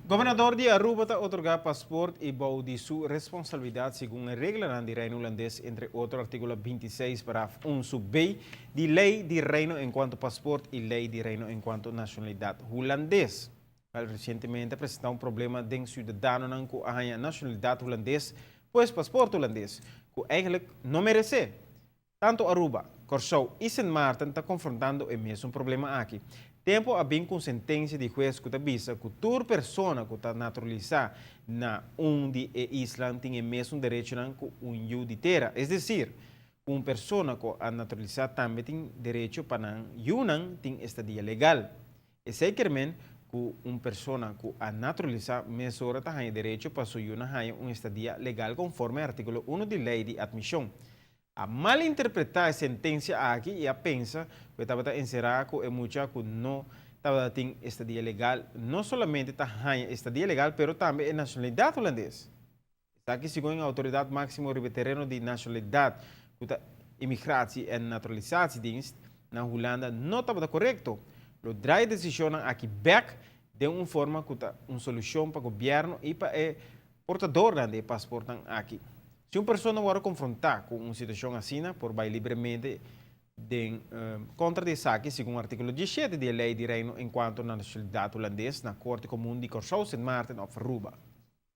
Gobernador di Aruba ta otorga paspoort y bou di su responsabilidad segun e reglanan di Reino Hulandes, entre otro articulo 26 paragraf 1 sub B di Ley di Reino encuanto paspoort y Ley di Reino encuanto nacionalidad Hulandes. Wel, recientemente a presenta un problema den ciudadanonan cu a haya nacionalidad Hulandes, pues paspoort Hulandes, cu eigenlijk no merece. Tanto Aruba, Corsou y Sint Maarten ta confrontando e mesun problema aki. Tempo a bin cu sentencia di hues cu ta bisa cu tur persona cu ta naturalisa na un di e isla tin e mesun derechonan cu un yiu di tera. Es decir, un persona cu a naturalisa tambe tin derecho pa nan yiunan tin estadia legal. Esey kiermen cu un persona cu a naturalisa mesora ta haya derecho pa su yiunan haya un estadia legal conforme articulo 1 di Ley di Admision. A malinterpreta e sentencia aki y a pensa cu e tabata encera cu e mucha cu no tabata tin estadia legal no solamente ta haya estadia legal pero tambe e nacionalidad Hulandes. Esaki segun e autoridad maximo riba e tereno di nacionalidad cu ta Immigratie en Naturalisatiedienst na Hulanda no tabata corecto. Lo draai e decisionnan aki bek den un forma cu ta un solucion pa gobierno y pa e portadornan di e paspoortnan aki. Si un persona wordo confronta cu un situacion asina, por bay libremente den contra di esaki, segun articulo 17 di e Ley di Reino encuanto nacionalidad Hulandes na Corte Comun di Corsou, Sint Maarten of Aruba.